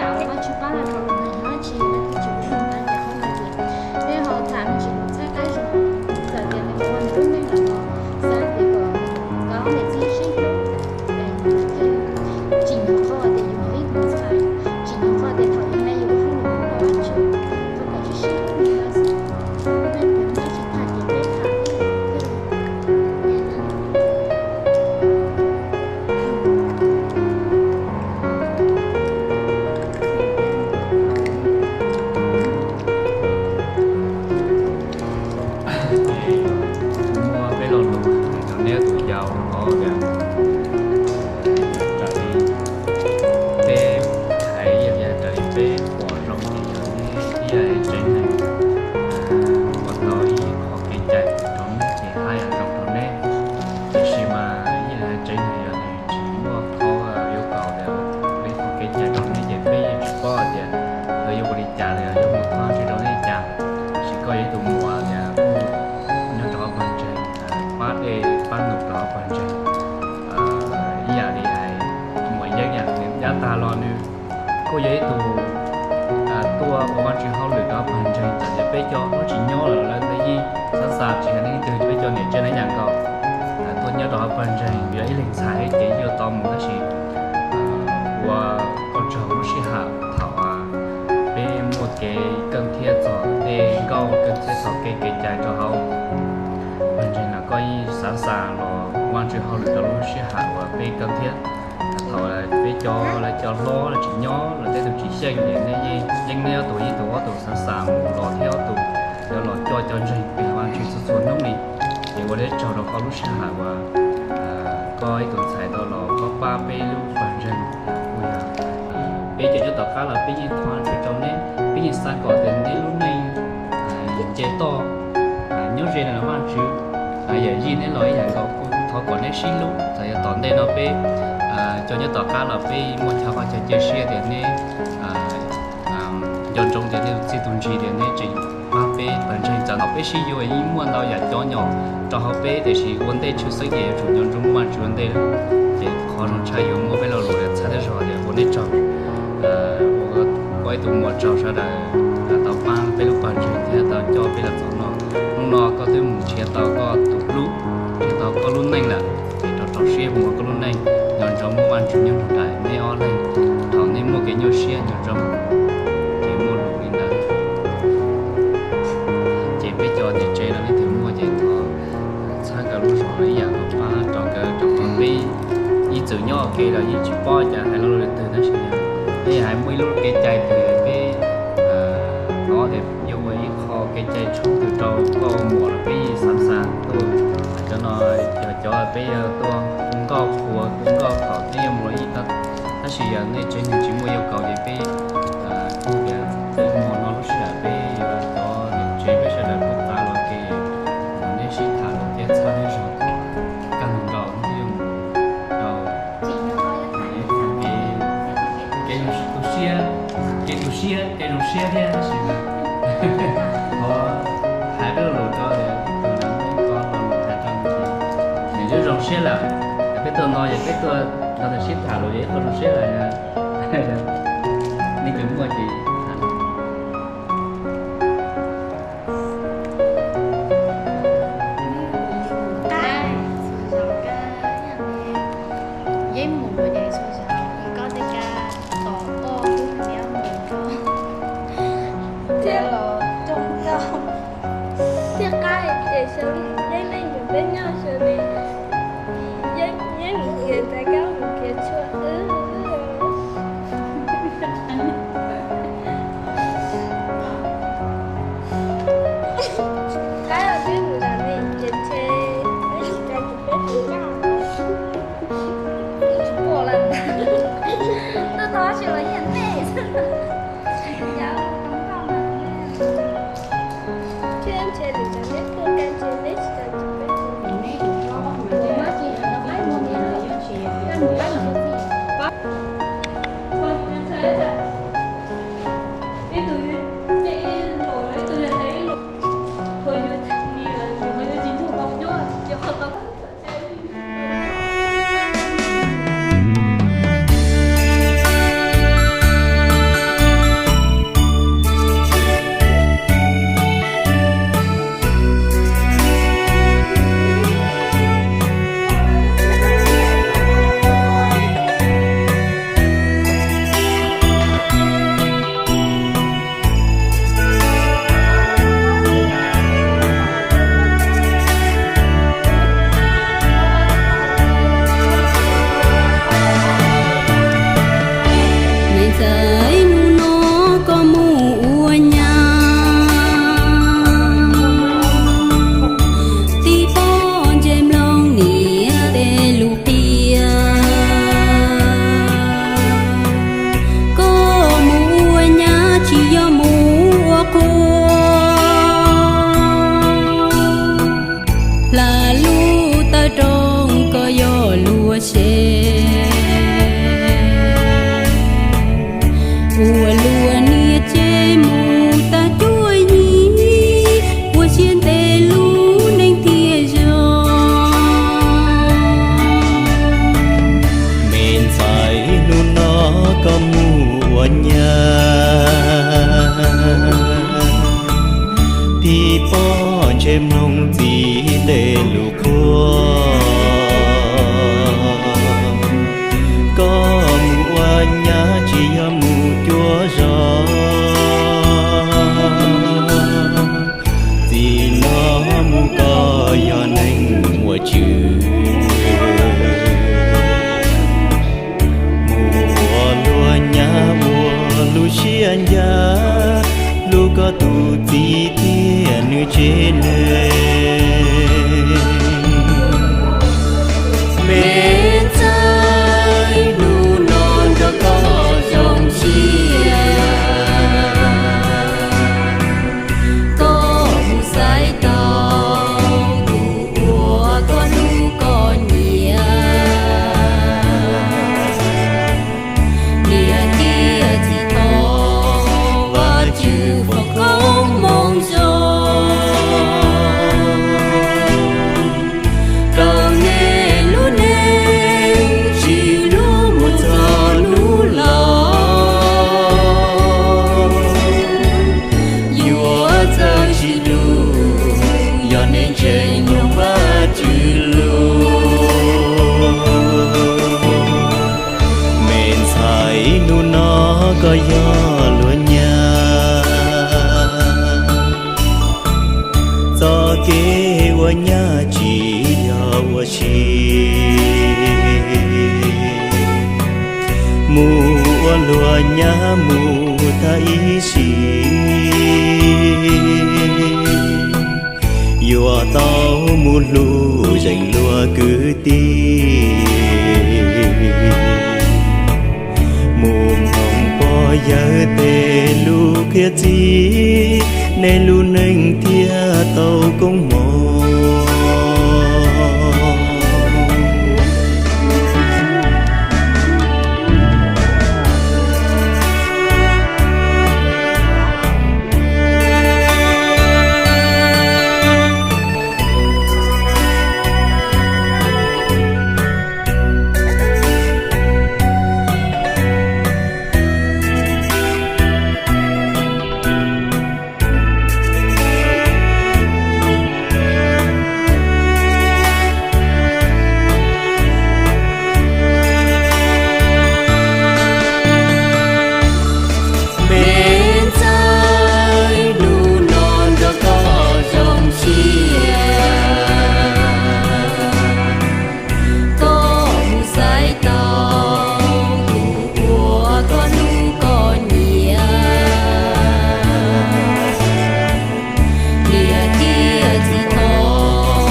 Ua Vajtswv pab los rau lus no yog dab tsi, leej twg tsis ua ntawd ces qhov no ces peb ho tham me ntsis los txhawb qab zog, txawm tias nws ua nws lub neej los xav tias kom nkawd niam txiv sib hlub, tsim nyog qhov tias yus yog ib tug ntxhais, tsim nyog qhov tias thaum yus me yus ua hauj lwm rau Vajtswv, qhov kom sib sib hlub li ntawd xwb. Leej twg muaj dab tsi tham ces peb tham thiab. Muaj peb lo lus hais rau neb tus yau hov tias, raws li peb hais, yog raws li peb pom zoo ces yog neb ib yam li tsev neeg ua tau ib qho kev cai rau neb ces haj yam zoo rau neb. Tiam sis mas ib yam li tsev neeg yog nws tsis muaj qhov yuav kaus tias peb qhov kev cai rau neb ces peb yeej tsis paub hais tias lawv yuav ua li cas los yog yuav mus thov tsis rau neb li cas. Tiam sis koj yog ib tug muam tias kuj nyob rau hauv pawg ntseeg, pab dej pab num rau hauv pawg ntseeg, ib yam li hais muam Yeeb yam nws nyab tag los nws kuj yog ib tug tuaj ua Vajtswv hauj lwm rau hauv pawg ntseeg, txawm tias peb cov twb tsis nyob lawm lawv yeej xav xav tsis hais leej twg, peb cov niam tsev na yam nkaus tuaj nyob rau hauv pawg ntseeg, yog ib leeg ntxhais ces yuav tau mus tab sis ua koj tsaug lub sij hawm thaum peb muaj kev keej thiab txog tej nkauj keej thiab txog kev kev cai rau hauv pawg ntseeg los koj yeej xav xav los ua Vajtswv hauj lwm rau lub sij hawm uas peb keej thiab. Thaum peb cov lawv cov hlob lawv tsis nyob los tej tus tsis xyeej ces neb yeej, yeej neb ob tug ib tug ob tug xav xav mus los thiab ob tug yuav los coj cov ntseeg pem Vajtswv txhua txhua hnub li. Ces ua deb tsaug rau koj lub sij hawm uas koj ib tug ntxhais tau los pab pab peb lub pawg ntseeg. Kuj yog peb cov nyob tom qab los peb yeej thov Vajtswv rau neb, peb yeej xav kom tias neb lub neej nce toj nyob ze no los Vajtswv yam yij neb los ib yam nkaus, kuj thov kom neb sib hlub txawm yog tom ntej no peb cov nyob tom qab los peb muaj chaw qhov chaw cia siab tias neb nco ntsoov tias neb txij tus ntsis tias neb tseem pab peb pawg ntseeg, txawm nom peb sib yuav yeej muaj ntau yam cov nyom rau hauv peb tiam sis ua ntej tshwj xeeb ces yuav tsum nco ntsoov muaj Vajtswv ua ntej. Ces qhov zoo tshaj yuav muaj peb lo lus txhawb thiab zog tias ua nej tsaug ua ib tug muam tsaug sawv daws tau pab peb lub pawg ntseeg thiab tau coj peb los txog no. Hnub no koj twb mus nrhiav tau koj tus hlub, nrhiav tau koj lub neej lawm, ces rau rau siab mus ua koj lub neej, nco ntsoov muaj Vajtswv nyob nraim neb ob leeg. Thaum neb muaj kev nyuaj siab nco ntsoov, ces muaj lus li ntawd. Ces peb cov niam tsev los leej twg muaj ces thov txhawb nkawd lub zog ib yam nkaus, pab rau nkawd rau qhov peb ib txwm nyob ua ke los yeej tsis paub cas hais lo lus twg tab sis peb hais muaj ib lub kev cai twg peb hnov tias yuav ua ib qho kev cai tshoob twg rau koj ua muam los peb yeej xav xav tuaj. Cov no yog cov peb yuav tuaj hu nkauj qhuas hu nkauj thaum peb yuav mus ib tab, tab sis yog nej tsev neeg tsis muaj yuav kaus ces peb kuj tias peb mus no lub sij hawm peb yuav cov niam tsev peb sawv daws kuj tas los ces neb sib tham los thiab txhawb neb zog kom kaj ntug nraus neb yuav mus rau kev tu siab, kev tu siab kev zoo siab thiab tab sis mas qhov hais peb lo lus rau tus no ko hais rau nws zoo siab lawm, peb tuaj no yog peb tuaj nrog nws sib tham los yog ib qho zoo siab lawm. Nej cov muaj ces Yeej mus ces txhua zaus koj tej ka tos koj tus niam mus rau thiab los rooj nkauj thiab qab ces xyov li yeej neej mus peb nyob xyov li yeej yeej mus kiag ntxhais kab mus kiag tshuaj wb. Luag niam tsev mus tag cuaj yig, ua siab ntev lub neej thiaj zoo. Me ntxhais hnub no koj mus ua nyab, phij poj ntsej mloog txiv tej lus qhuas. Koj mus ua nyab tsis yog mus cuab zog, txij no mus koj yog neeg muaj tswv. Mus ua luag nyab ua lub siab ncaj, hlub koj tus txiv thiab nws tsev neeg. Me ntxhais hnub no nrog koj zoo siab, koj mus xaiv tau tus uas koj hlub koj nyiam. Niam thiab txiv thov Vajtswv foom koob hmoov zoo rau nej lub neej tsis hlub mus txog hnub laus. Yuav txawj sib hlub yog nej ntseeg mloog Vajtswv lus. Me ntxhais hnub no koj yog luag nyab, txoj kev ua nyab tsis yog ua si. Mus ua luag nyab mus thaj ib sim, yuav tau mus hlub zeem luag kwv tij. Mus mloog pog yawg tej lus qhia txij, nej lub neej thiaj tau koob hmoov. Me ntxhais hnub no nrog koj zoo siab, koj mus xaiv tau tus uas koj hlub koj nyiam. Niam thiab txiv thov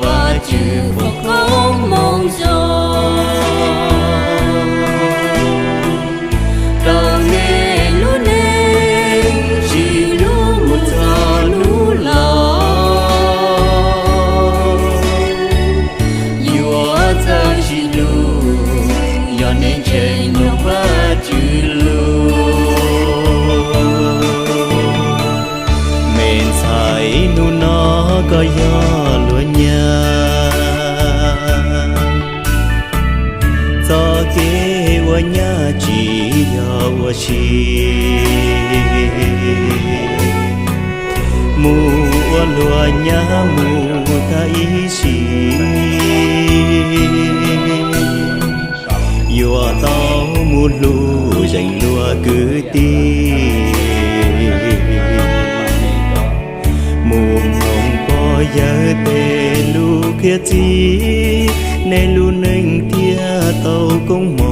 Vajtswv foom koob hmoov zoo rau nej lub neej tsis hlub mus txog hnub laus. Yuav txawj sib hlub yog nej ntseeg mloog Vajtswv lus. Me ntxhais hnub no koj yog luag nyab, txoj kev ua nyab tsis yog ua si. Mus ua luag nyab mus thaj ib sim, yuav tau mus hlub zeem luag kwv tij. Mus mloog pog yawg tej lus qhia txij, nej lub neej thiaj tau koob hmoov.